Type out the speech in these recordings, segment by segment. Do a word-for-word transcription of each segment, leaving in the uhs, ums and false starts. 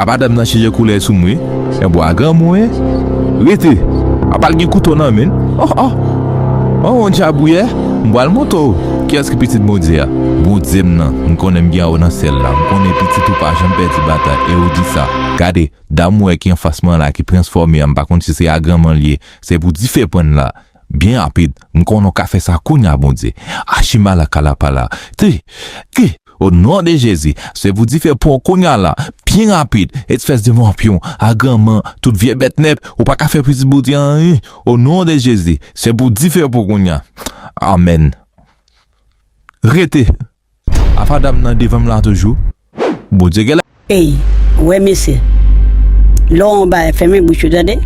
Apa dam nan chanje koulè sou mwen? Enbwa granmoun, wi. Rete. Apa l gen kouto nan men l? Oh, oh. Oh, on dyabouyè. M pral montre w kiyès ki pitit Bondye a. Bondye m nan, m konnen m gen ou nan syèl la. M konnen pitit ou pa janm pèdi batay. E ou di sa. Gade, dam ou wè ki anfas mwen la ki transfòme a, m pa konn si se agranman l ye. Se pou dife pran l la. Byen rapid, m konnen w ka fè sa kounya, Bondye. Achimalakala pala. Te, ke, o non de Jezi, se pou dife pran w kounya la. Byen rapid, espès de mòpyon, agranman, tout vye bèt nèg, ou pa ka fè pitit Bondye anyen. O non de Jezi, se pou dife pran w kounya. Amèn. Rete. Apa dam nan devan m la toujou. Bondye gen la. Ey, ou wè mesye, lè w wè yon bagay, fèmen bouch ou, tande.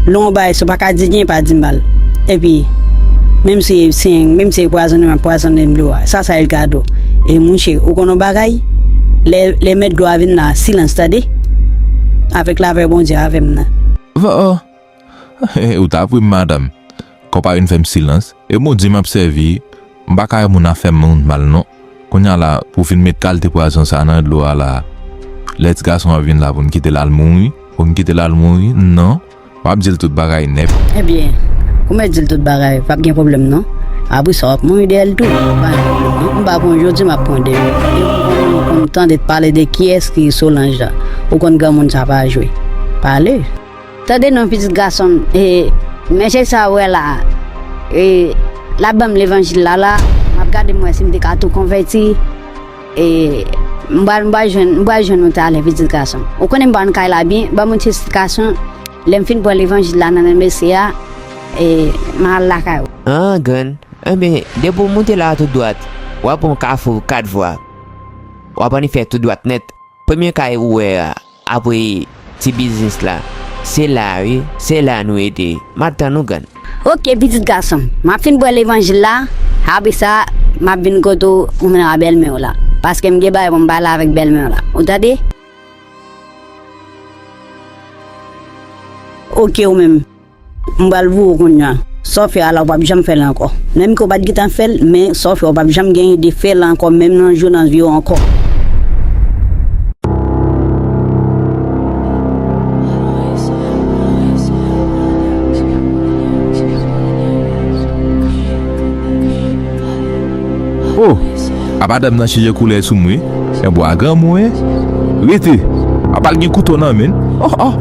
Lè w wè yon bagay, si w pa ka di nyen, pa di m ba l. Epi, menm si, si, menm si e pwazonnen m ap pwazonnen dlo a, sa, sa e l ka di w. E monchè, ou konn yon bagay? Lè, lè mèt dlo a vin la, silans, tande. Avèk lavè Bondye avè m nan. Oh, oh. Ou ta pri m, madanm. Kòm pa vin fè m silans. E Bondye m ap sèvi. M pa ka wè moun ap fè moun mal, non. Kounya la, pou fin met kalite pwazon sa nan dlo a la, lè ti gason an vin la pou n kite l al mouri, pou n kite l al mouri, non. M ap di l tout bagay nèt. Ebyen, ou mèt di l tout bagay, p ap gen pwoblèm, non. Apre sa, w ap mouri dèyè l tou. Pa gen pwoblèm, non. M pa pran jodi, m ap pran demen. E ou konn, ou konn tande pale de kiyès ki Solanj la. Ou konn granmoun sa pa jwe. Pale. Tande non, pitit gason m, e, mesye sa w wè la, e, l ap ban m levanjil la, la, m ap gade m wè si m te ka tou konvèti, e, m pral, m pral jwenn, m pral jwenn ou talè, pitit gason m. Ou konnen m pa nan kay la byen, ban m yon ti esplikasyon, lè m fin pran levanjil la nan men mesye a, e, m al lakay ou. An, grann, enben, depi w moute la tou dwat, w ap yon kafou kat vwa. W ap annik fè tou dwat nèt. Premye kay ou wè a, apre ti biznis la, se la wi, se la nou rete. M ap tann ou, grann. Oke, pitit gason m. M ap fin pran levanjil la, apre sa, m ap vin kote w, ou menm a bèlmè w la. Paske m gen bagay pou m pale avèk bèlmè w la. Ou tande? Oke, ou menm. M pral voye w kounya. Sa w fè a la, w p ap janm fè l ankò. Menm ke w pa t gentan fè l, men sa w fè a, w p ap janm gen ide fè l ankò, menm nan jou nan vi w ankò. Oh! Apa dam nan chanje koulè sou mwen, wi. Enbwa granmoun, wi. Rete. Apa l gen kouto nan men l. Oh, oh.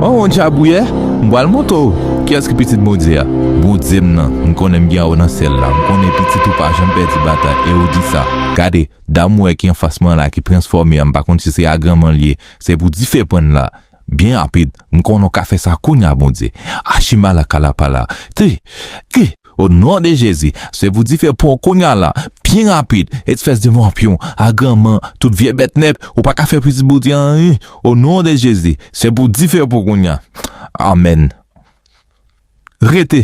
Oh, on dyabouyè. M pral montre w kiyès ki pitit Bondye a. Bondye m nan, m konnen m gen ou nan syèl la. M konnen pitit ou pa janm pèdi batay. E ou di sa. Gade, dam ou wè ki anfas mwen la ki transfòme a, m pa konn si se agranman l ye. Se pou dife pran l la. Byen rapid, m konnen w ka fè sa kounya, Bondye. Achimalakala pala. Te, ke, o non de Jezi, se pou dife pran w kounya la. Byen rapid, espès de mòpyon, agranman, tout vye bèt nèg, ou pa ka fè pitit Bondye anyen. O non de Jezi, se pou dife pran w kounya. Amèn. Rete.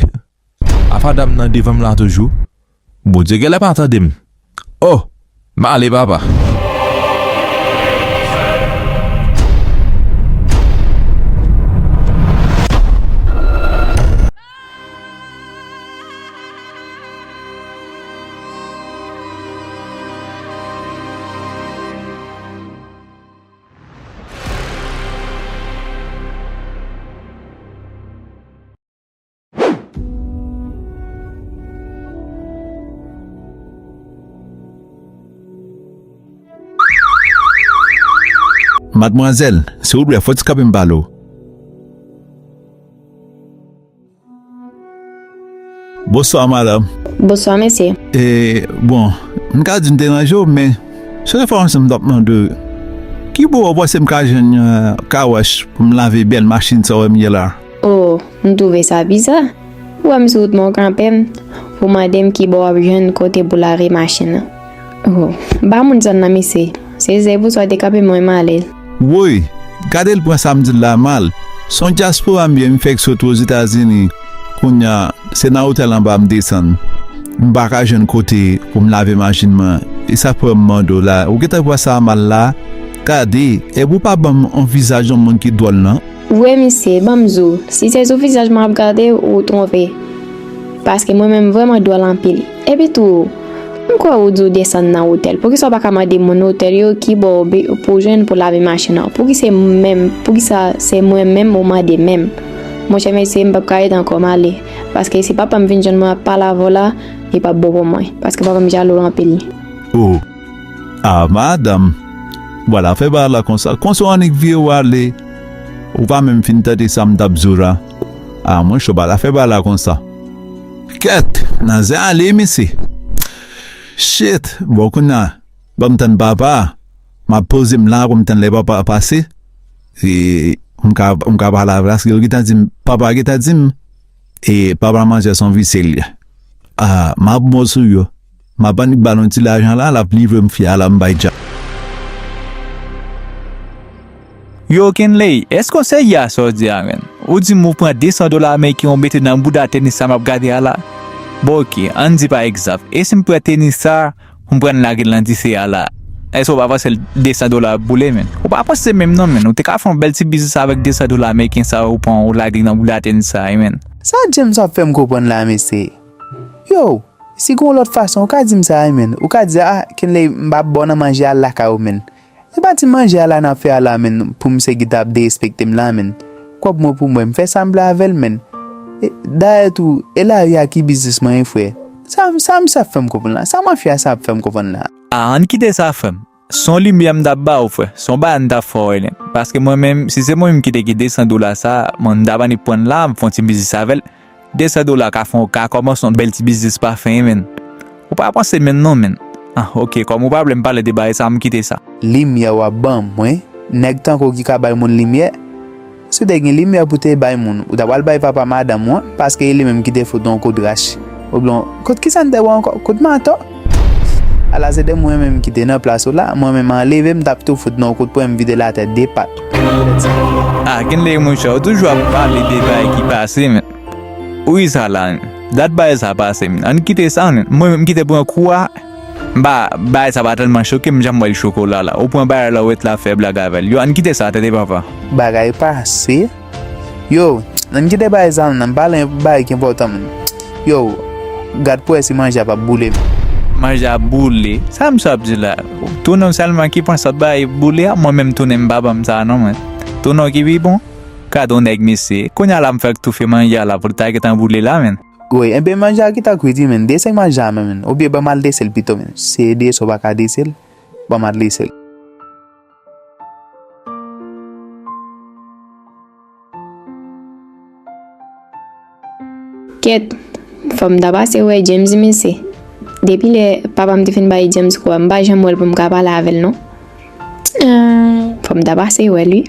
Apa dam nan devan m la toujou. Bondye genlè pa tande m. Oh, m ale, papa. Madmwazèl, silvouplè, fò ti kanpe m pale w. Bonswa, madanm. Bonswa, mesye. E, bon, m ka di m deranje w, men sèl enfòmasyon m t ap mande w, ki bò w panse m ka jwenn, eh, kawòch pou m lave bèl machin sa w wè m ye la? Oh, m twouve sa biza. Ou wè m sou wout mwen, w kanpe m, pou mande m ki bò w ap jwenn kote pou lave machin nan. Oh, m pa moun zòn nan, mesye. Se, se pou sa w te kanpe m, mwen m ale. Woy, gade l pran sa m di l la mal. Se yon dyaspora m ye, m fèk sot Ozetazini. Kounya, se nan otèl anba m desann. M pa ka jwenn kote pou m lave machin mwen. E sa k fè m mande w la. Ou gentan pran sa mal la? Gade, epi w pa ban m yon vizaj yon moun ki dwòl, non? Wi, mesye, ban m di w, si se sou vizaj mwen ap gade, ou twonpe. Paske mwen menm vrèman dwòl anpil. Epi tou, M kwè ou di w desann nan otèl. Poukisa w pa ka mande moun otèl yo ki bò w be-, pou w jwenn pou lave machin nan? Poukisa se menm, poukisa se mwen menm ou mande menm? Monchè mesye, m p ap ka ret ankò, m ale. Paske si papa m vin jwenn mwen ap pale avè w la, li p ap bon pou mwen. Paske papa m jalou anpil. Oh. Ah, madanm. Bon, afè bagay la konsa. Konsa w annik vire w ale. Ou pa menm fin tande sa m t ap di w la. Ah, monchè, afè bagay la konsa. Kèt, nan zen ale, mesye. Shit, bon, kounye a, ban m tann papa. M ap poze m la pou m tann lè papa pase. E, m ka, m ka pale avè l, paske yo gentan di m, papa gentan di m, e, papa manzè se yon visye l ye. Ah, m ap bon sou yo. M ap annik ba l yon ti lajan la, l ap livre m fi a la, m bay djab. Yo, Kenley, èske w serye a sa w di a, menn? Ou di m ou pran de san dola ameriken ou mete nan bouda tenis sa m ap gade a la? Bon, oke, ann di pa egzanp, e si m pran tenis sa, m pran l lage l nan dife a la? Èske w pa panse l de san dola ap boule, menn? Ou pa panse menm non, menn. Ou te ka fè yon bèl ti biznis avèk de san dola ameriken sa ou pran ou lage nan bouda tenis sa, wi, menn. Sa James ap fè m konprann la, mesye? Yo, si gon lòt fason, ou ka di m sa, wi, menn. Ou ka di, ah, Kenley, m p ap ba w nan manje, al lakay ou, menn. Se pa ti manje a la n ap fè a la, menn, pou misye gentan ap derespekte m la, menn. Kòb mwen pou mwen, m fè sa m vle avè l, menn. E, dayè tou, e lari a ki biznis mwen ye, frè? Sa, sa misye ap fè m konprann la? Sa mafya sa ap fè m konprann la? A, ann kite sa, frè m. Se yon limyè m t ap ba w, frè. Se yon bagay m t ap fè w, Elen. Paske mwen menm, si se mwen menm ki te gen de san dola sa, mwen, m t ap annik pran l la, m fè yon ti biznis avè l. De san dola ka fè w ka kòmanse yon bèl ti biznis pafen, wi, menn. Ou pa panse menm non, menn. Ah, oke, kòm ou pa vle m pale de bagay sa, m kite sa. Limyè w ap ban mwen, nèg tankou w ki ka bay moun limyè? Si w te gen limyè pou te bay moun, ou ta pral bay papa madanm ou an, paske e li menm ki te fout yon kout rach. Oubyen, kout kisa n te wè ankò? Kout mato? Ala se de mwen menm ki te nan plas ou la, mwen menm an leve m t ap tou fout nan yon kout pwen m vide l atè de pat. Ah, Kenley monchè, ou toujou ap pale de bagay ki pase, men. Ou ri sa la, men. Dat bagay sa pase, men. Ann kite sa, men. Mwen menm ki te pran kou a, m pa, bagay sa pa tèlman choke m, jan m wè l choke w la la. Ou pran bagay la, ou ret la ap fè blag avè l. Yo, ann kite sa, tande papa. Bagay pase. Yo, ann kite bagay sa, menn, ann pale bagay ki enpòtan, menn. Yo, gad pou wè si manje a p ap boule, menn. Manje a boule? Sa misye ap di la? Tounen w sèlman ki panse bagay boule a, mwen menm tounen m pa ban m sa non, mwen. Tounen w ki pi bon? Gad yon nèg mesye. Kounye a la m fèk toufe manje a la pou l ta gentan boule la, menn. Woy, enben manje a gentan kwit wi, menn. Dese manje a menm, menn. Oubyen ban m al dese l pito, menn. Se dese w pa ka dese l, ban m al dese l. Kèt, fò m ta pase wè James mesye. Depi lè papa m te fin bay James kou a, m pa janm wè l pou m ka pale avè l non. Fò m ta pase wè l wi.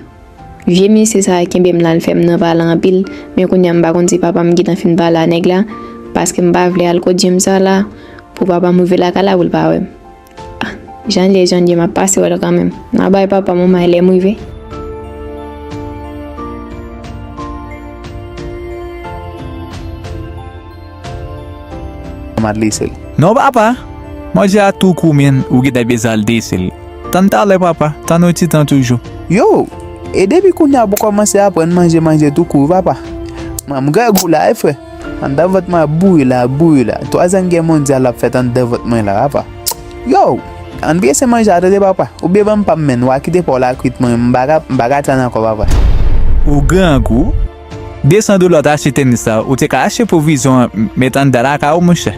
Vye mesye sa a kenbe m la, l fè m nan pale anpil, men kounye a m pa konn si papa m gentan fin pale a nèg la, paske m pa vle al kot James sa la, pou papa m rive lakay la pou l pa wè m. Ah, jan l ye, jan l ye, m ap pase wè l kanmenm. N a bay papa m yon may lè m rive. M ap dese l. Non, papa. Manje a tou kou, men ou gentan bezwen al dese l. Tann talè, papa. Tann yon ti tan toujou. Yo! E depi kounye a pou kòmanse aprann manje, manje tou kou, papa. Mwen, m grangou la, wi, frè. Anndan vant mwen ap bouyi la, ap bouyi la. Twazyèm gè mondyal ap fèt anndan vant mwen la, papa. Yo! Ann prese manje a, tande, papa. Oubyen ban m pa m, men. W a kite pa w la kwit mwen. M pa ka, m pa ka tann ankò, papa. Ou grangou? De san dola w ta achte tenis sa, ou te ka achte pwovizyon an, met anndan lakay ou, monchè.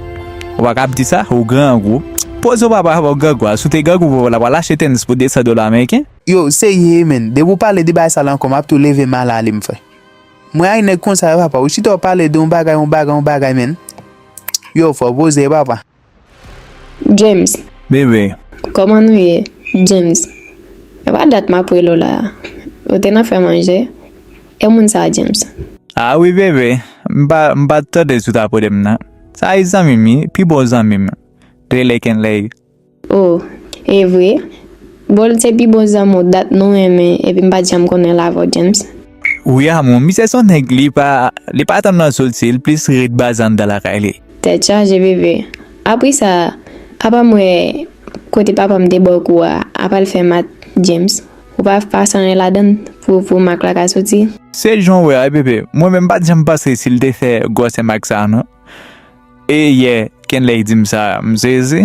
Ou pa ka ap di sa, ou grangou. Poze w papa, papa, w grangou a. Si w te grangou, papa w la pral achte tenis pou de san dola ameriken. Yo, serye, men. Depi w pale de bagay sa la ankò, m ap tou leve m al ale, m frè. Mwen ak nèg konsa yo, papa. Ou chita w pale de yon bagay, yon bagay, yon bagay, men. Yo, fò w poze, papa. James. Bebe. Kòman nou ye, James? E pa dat m ap rele w la a. Ou te nan fè manje? E moun sa a, James? A wi, bebe. M pa, m pa t tande si w t ap rele m nan. Sa e zanmi m, wi. Pi bon zanmi m. Rele Kenley. Oh, e vre? Bon, l se pi bon zanmi w dat nou renmen, epi m pa t janm konnen l avè w, James. Wi, amou, misye se yon nèg, li pa, li pa tann nan soti, li plis ret baze anndan lakay li. Tèt chaje, bebe. Apre sa, apa m wè kote papa m te ba w kou a, apa l fè mat, James? Ou pa pase anyen ladann pou, pou mak la ka soti? Se jan w wè a, bebe. Mwen menm, m pa t janm panse si l te fè gwosè mak sa a, non. E yè, Kenley di m sa, m sezi.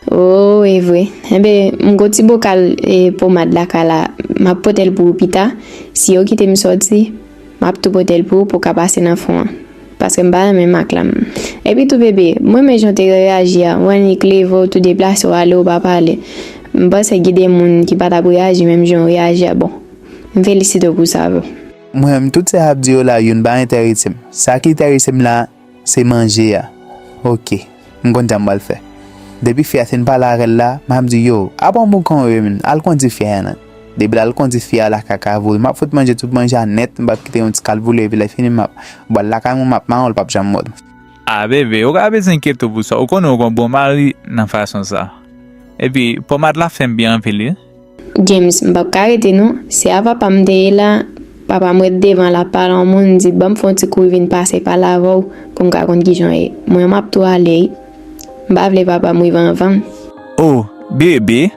Oh, e vre. Enben, m gon ti bokal e pomad lakay la, m ap pote l pou ou pita. Si yo kite m sòti, m ap tou pote l pou ou, pou w ka pase nan fon an. Paske m pa renmen mak la. Epi tou, bebe, m renmen jan w te reyaji a. Mwen, li k leve w tou deplase w ale, w pa pale. M panse gen de moun ki pa t ap reyaji menm jan w reyaji a. Bon, m felisite w pou sa, vre. Mwen menm, tout sa y ap di yo la, youn pa enterese m. Sa ki enterese m la, se manje a. Oke, m konn sa m pral fè. Depi fi a fin pale avè l la, m ap di, yo, apa w boukan w ye menm, al kondi fi a nan. Depi l al kondi fi a lakay kay voye, m ap fout manje tout manje a nèt, m p ap kite yon ti kalboule, epi lè fini m ap, m pral lakay mwen, m ap mawon, l p ap janm mòd. A bebe, ou ka bezwen enkyete w pou sa, ou konnen ou gon bon mari nan fason sa. Epi, pomad la fè m byen anpil wi. James, m p ap ka rete non. Se a papa m te ye la, papa m ret devan l ap pale a yon moun, m di ban m fè yon ti kouri vin pase pale avè w pou m ka konn kijan w ye. Mwen, m ap tou ale wi. M pa vle papa m rive anvan m. Oh, bebe,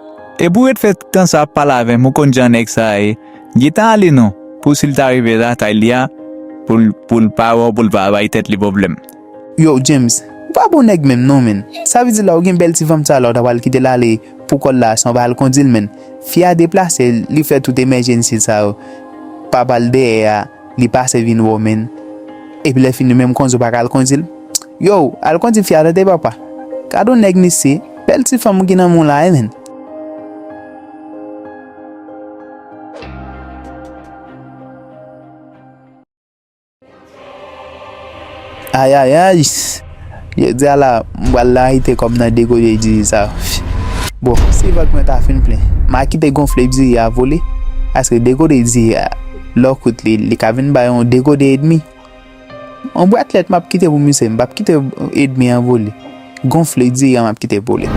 epi w ret fè tan sa ap pale avè m, ou konn jan nèg sa a ye. Gentan ale non, pou si l ta rive lakay li a, pou l, pou l pa wè w, pou l pa bay tèt li pwoblèm. Yo, James, ou pa bon nèg menm non, menn. Sa vle di la ou gen bèl ti fanm sa la ou ta pral kite l ale pou kò l la san w pa al kondi l, menn. Fi a deplase, li fè tout emergency sa yo. Papa l dèyè a, li pase vin wè w, menn. Epi lè fini menm kondi w pa ka al kondi l. Yo, al kondi fi a tande papa. Gad on nèg misye, bèl ti fanm ou gen nan men w la wi, menn. Ayayay, jodi a la, m pral layite kò m nan degode diri sa. Bon, si vant mwen ta fin plen, m a kite gonfle diri a vole, paske degode diri a, lè w kout li, li ka vin bay yon degode edmi. Yon bwat lèt m ap kite pou misye, m p ap kite edmi an vole. Gonfle diri a m ap kite vole.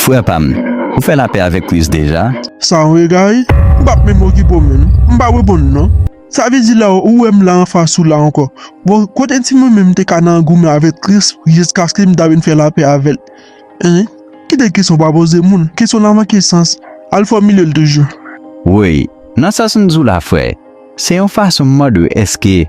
Frè pa m, ou fè lapè avèk Kris deja? Sa yon egare? M p ap menm okipe w menm. M p ap reponn non. Sa vle di la ou wè m la anfas ou la ankò. Bon, kote ti mwen menm te ka nan goumen avèk Kris jiskaske m ta vin fè lapè avè l? Hein? Kite kesyon pa poze moun. Kesyon la manke sans. Al fòmile l toujou. Woy, nan sans m di w la frè, se yon fason m mande w èske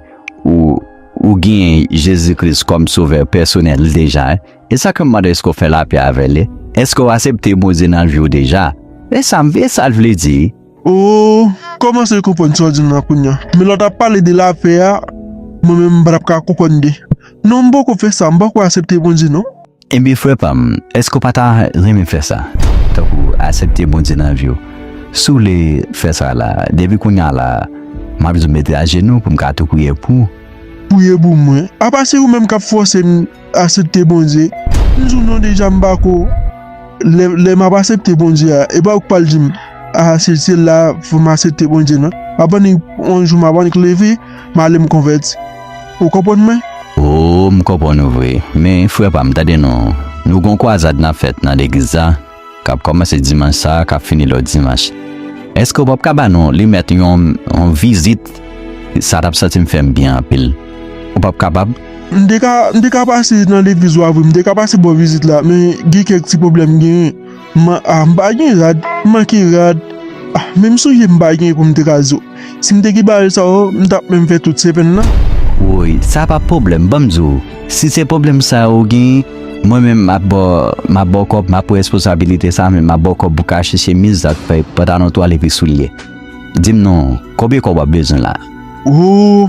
ou, ou genyen Jezi Kris kòm sovè pèsonèl deja? E sa ke m mande èske w fè lapè avè l? Èske w aksepte Bondye nan vi w deja? E sa m, e sa l vle di. Oh, kòmanse konprann sa w di m nan kounye a. Men lè w t ap pale de lapè a, mwen menm m pa t ap ka konprann de. Non, m poko fè sa, m poko aksepte Bondye non. Ebyen frè pa m, èske w pa ta renmen fè sa? Tankou aksepte Bondye nan vi w. Si w vle fè sa la, depi kounye a la, m ap di w mete ajenou pou m ka tou priye pou ou. Priye pou mwen. Apa se ou menm k ap fòse m aksepte Bondye. M di w non deja m pako. Lè, lè m ap aksepte Bondye a, e pa ou k pral di m, a se, se la fò m aksepte Bondye non. Apa ni yon jou m ap annik leve, m ale m konvèti. Ou konprann mwen? Oh, m konprann ou vre. Men, frè pa m, tande non. Nou gon kwazad n ap fèt nan legliz la, k ap kòmanse dimanch sa a, k ap fini lòt dimanch. Èske w p ap ka ba nou, li mèt yon, yon vizit? Sa t ap santi m fè m byen anpil. Ou p ap kapab? M te ka, m te ka pase nan legliz ou a vre, m te ka pase bò vizit la, men gen kèk ti pwoblèm m genyen. M, a, m pa gen rad, m manke rad. A, menm souye m pa gen pou m te ka di w. Si m te gen bagay sa yo, m t ap menm fè tout semèn nan. Woy, sa pa pwoblèm, ban m di w. Si se pwoblèm sa a ou genyen, mwen menm m ap ba w, m ap ba w kòb, m ap pran responsabilite sa a, men m ap ba w kòb pou w ka achte chemiz ak pantalon twal epi soulye. Di m non, konbyen kòb w ap bezwen la? Ou,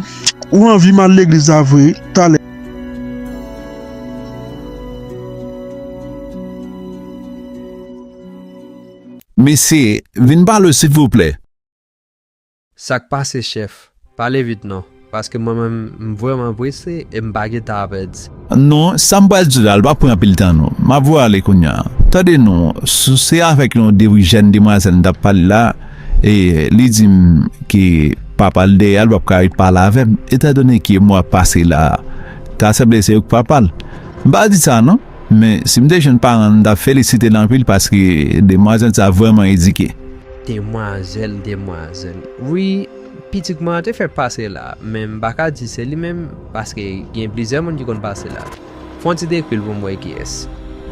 ou anvi m al legliz la vre, talè. Mesye, vin pale silvouplè. Sa k pase chèf? Pale vit non, paske mwen menm m vrèman prese e m pa gen tan a pèdi. Non, sa m pral di w la, l p ap pran anpil tan non. M ap voye ale kounye a. Tande non, si w se avèk yon de jèn demwazèl m t ap pale la, e li di m ke papa l dèyè a, l p ap ka ret pale avè m. Etandone ke mwa pase la, ta sanble se yo k papa l. M pa di sa non, men si m te jwenn paran l, m t ap felisite l anpil paske demwazèl sa vrèman edike. Demwazèl, demwazèl. Wi, Pitit mwen an te fèk pase la, men m pa ka di se li menm, paske gen plizyè moun ki konn pase la. Fè yon ti dekri l pou m wè kiyès.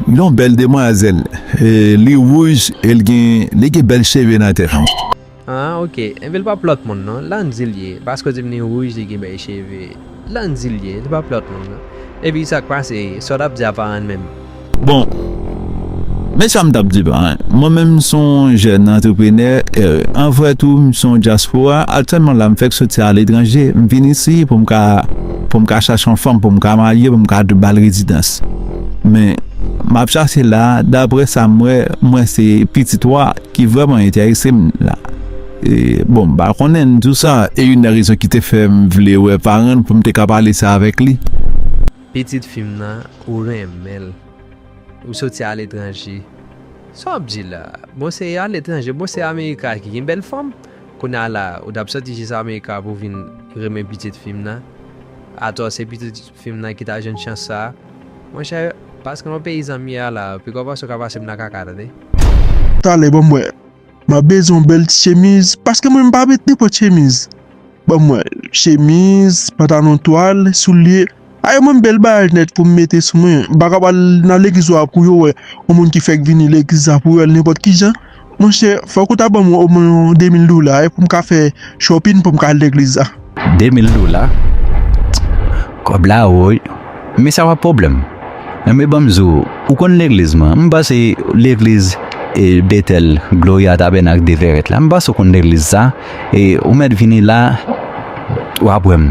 Yon bèl demwazèl. E, li wouj, e l gen, li gen bèl cheve nan tèt li. Ah, ok. Enben, li p ap lòt moun, non. Landy li ye. Paske w di m li wouj, li gen bèl cheve. Landy li ye. Li p ap lòt moun, non. Epi, sa k pase, sa w t ap di a pa rann menm. Bon, men sa m t ap di, ba, mwen menm, m se yon jèn antreprenè. E, an vrè tou, m se yon dyaspora. Aktyèlman, la, m fèk soti aletranje. M vin isi pou m ka, pou m ka chache yon fanm, pou m ka marye, pou m ka ba l rezidans. Men, m ap chache la, daprè sa m wè, mwen se pitit wa ki vrèman enterese m la. E, bon, m pa konnen m di w sa, e youn nan rezon ki te fè m vle wè paran l pou m te ka pale sa avèk li. Pitit fi m nan, ou renmen l. Ou soti aletranje. Sa w ap di la? Bon, se aletranje, bon, se Amerika ki gen bèl fanm. Kounye a la, ou t ap soti jis Amerika pou vin renmen pitit fi m nan. Atò, se pitit fi m nan ki ta jwenn chans sa a. Monchè, paske nan peyi zanmi a la, piko pase w ka pase m nan kaka, tande. Talè, ban m wè. M ap bezwen yon bèl ti chemiz, paske mwen m pa met nenpòt chemiz. Ban m wè, chemiz, pantalon twal, soulye. Ay, mwen m bèl bagay nèt pou m mete sou mwen. M pa ka pral nan legliz la pou yo wè yon moun ki fèk vini legliz la pou yo wè l nenpòt kijan. Monchè, fòk ou ta ban m omwen yon de mil dola, e, pou m ka fè shopping pou m ka al legliz la. De mil dola? Kòb la wo wi. Men sa pa pwoblèm. Enben ban m di w, ou konn legliz mwen. M pase legliz, e, Betèl Gloria Tabènak de Vèrèt la. M pase w konn legliz sa. E ou mèt vini la, w ap wè m.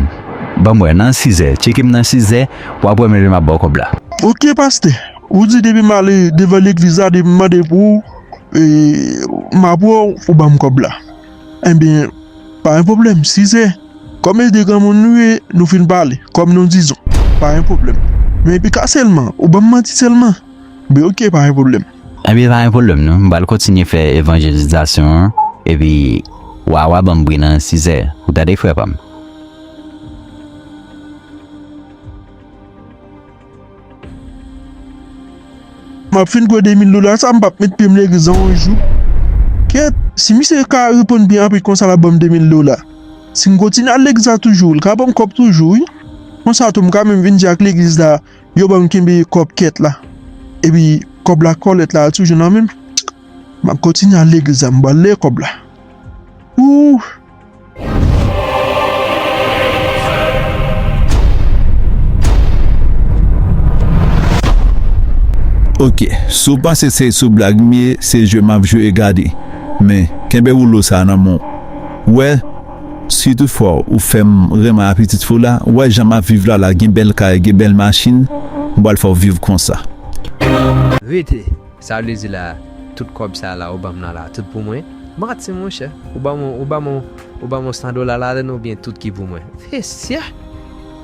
Ban m wè, nan sizè. Tcheke m nan sizè, w ap wè m epi m ap ba w kòb la. Ok, pastè. Ou di depi m ale devan legliz la, depi m mande pou ou, e, m ap wè w, ou ban m kòb la. Enben, pa gen pwoblèm, sizè. Kòm e de granmoun nou ye, nou fin pale, kòm nou dizon. Pa gen pwoblèm. Men epi ka sèlman, ou ban m manti sèlman. Ben ok, pa gen pwoblèm. Enben, pa gen pwoblèm non. M pral kontinye fè evanjelizasyon an, epi w a, w a ban m bri nan sizè. Ou tande, frè pa m? M ap fin gwo de mil dola sa, m p ap met pye m legliz la yon jou. Kèt, si misye ka reponn byen anpil konsa, l ap ban m de mil dola. Si m kontinye al legliz la toujou, l ka ban m kòb toujou, wi. Konsa tou, m ka menm vin di ak legliz la, yo ban m kenbe kòb kèt la. Epi, kòb la kòlèt la toujou nan men m. M ap kontinye al legliz la, m pral lè kòb la. Ooh! Ok, si w panse se sou blag m ye, se jwe m ap jwe, gade. Men, kenbe woulo sa nan men w. W wè, si toutfwa ou fè m renmen a pitit fi w la, w wè jan m ap viv la la, gen bèl kay, gen bèl machin, m pral fè w viv konsa. Rete. Sa vle di la, tout kòb sa la ou ban m nan la, tout pou mwen? Manti, monchè. Ou ban m, ou ban m, ou ban m san dola ladann oubyen tout ki pou mwen? Mesye!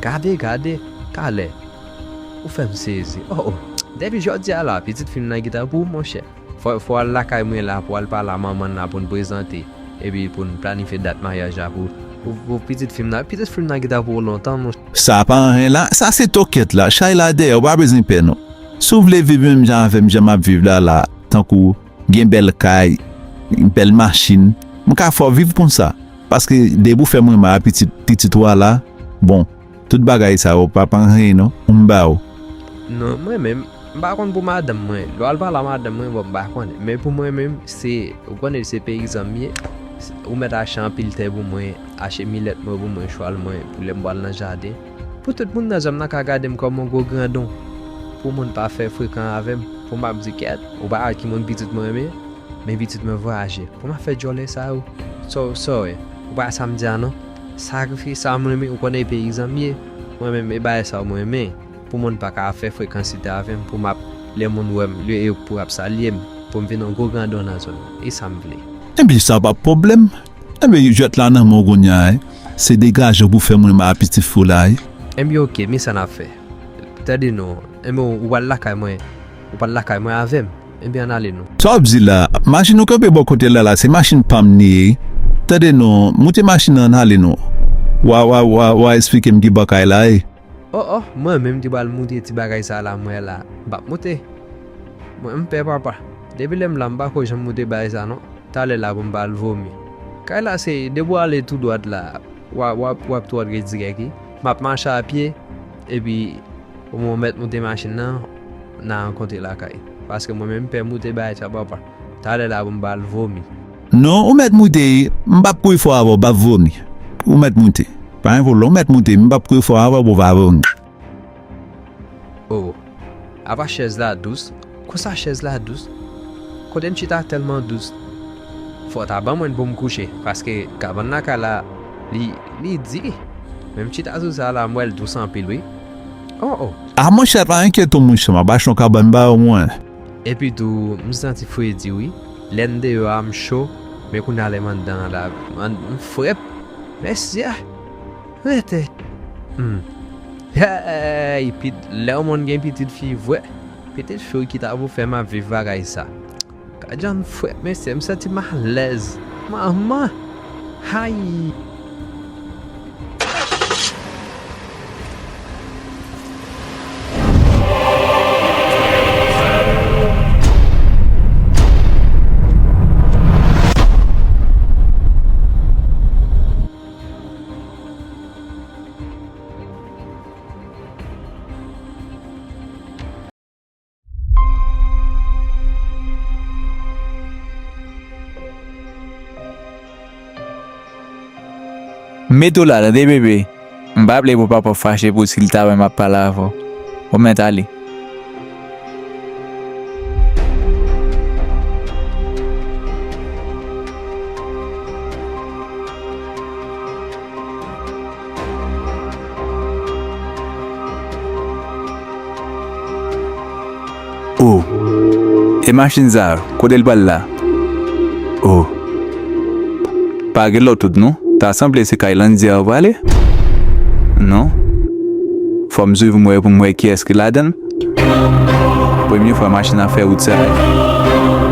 Gade, gade, talè. Ou fè m sezi. Oh, oh. Depi jodi a la, pitit fi m nan gentan pou ou, monchè. Fò, fò w al lakay mwen la pou w al pale a manman n la pou n prezante. Epi pou n planifye dat maryaj la pou, pou, pou pitit fi m nan. Pitit fi m nan gentan pou ou lontan, monchè. Sa pa anyen la, sa se tokèt la, chay la dèyè, ou pa bezwen pè non. Si w vle viv menm jan avè m, jan m ap viv la la, tankou gen bèl kay, bèl machin, m ka fè w viv konsa. Paske depi w fè m renmen a pitit, pitit ou a la, bon, tout bagay sa yo pa, pa anyen non, m ba w. Non, mwen menm, m pa konn pou madanm mwen. Lè w al pale a madanm mwen, bon, m pa konnen. Men pou mwen menm, se, ou konnen se peyizan m ye. Ou mèt achte anpil tè pou mwen, achte milèt mwen pou mwen, chwal mwen, pou lè m pral nan jaden. Pou tout moun nan zòn nan ka gade m kòm yon gwo grandon. Pou moun pa fè frekan avè m. Pou m ap di kèt, ou pa wè ki moun pitit mwen renmen? Men pitit mwen vwayaje. Pou m ap fè djòlè sa yo. Sa w, sa w wè? Ou pa wè sa m di a non? Sakrifye sa m renmen, ou konnen e peyizan m ye. Mwen menm, e bagay sa yo mwen renmen. Pou moun pa ka fè frekansite avè m, pou m ap, lè moun wè m, lye e pou ap salye m, pou m vin yon gwo grandon nan zòn nan. E sa m vle. Enben sa pa pwoblèm. Enben jwèt la nan men w kounye a, wi. Se degaje w pou fè m renmen a pitit fi w la, wi. Enben ok, men sa n ap fè. Tande non, enben ou pral lakay mwen, ou pral lakay mwen avè m. Enben ann ale non. Sa w ap di la, machin ou kanpe bò kote la la, se machin pa m li ye. Tande non, moute machin nan ann ale non. W a, w a, w a, w a esplike m ki bò kay la ye. Oh, oh, mwen menm ki pral moute ti bagay sa la m wè la. M p ap moute. Mwen m pè papa. Depi lè m la m pako janm moute bagay sa non. Talè la pou m pa al vomi. Kay la se depi w ale tou dwat la, w ap, w ap, w ap tou antre dirèk wi. M ap mache a pye, epi ou mèt moute machin nan, n a rankontre lakay. Paske mwen menm m pè moute bagay sa papa. Talè la pou m ba l vomi. Non, ou mèt moute, m p ap kouri fò avè w, w p ap vomi. Ou mèt moute. Pa gen pwoblèm, ou mèt moute, m p ap kouri fò avè w pou w pa vomi. Oh, apa chèz la dous? Konsa chèz la dous? Kote m chita tèlman dous. Fò w ta ban mwen pou m kouche, paske kabann lakay la, li, li di. Men m chita sou sa la, m wè l dous anpil wi. Oh, oh. Ah, monchè, pa enkyete w, monchè, m ap achte yon kabann ba ou mwen. Epi tou, m santi fredi wi. Lè n deyò a, m cho, men kounye a lè m anndan an la, m, m frèt. Mesye, rete. Hmm. Hey, pit-, lè yon moun gen pitit fi vre, pitit fi w ki ta pou fè m ap viv bagay sa. Gad jan m frèt, mesye, m santi m alèz. Manman! Hay! Mete w la, tande, bebe. M pa vle pou papa w fache pou si l ta wè m ap pale avè w. Ou mèt ale. Oh. E machin sa, kote l pral la? Oh. Pa gen lòt wout non. Ta sanble se kay Landy a ou prale? Non. Fò m swiv m wè pou m wè kiyès ki ladan l. Premye fwa machin nan fè wout sa.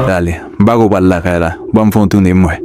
Dale, m pa ko pral lakay la. Ban m fè yon tounen m wè.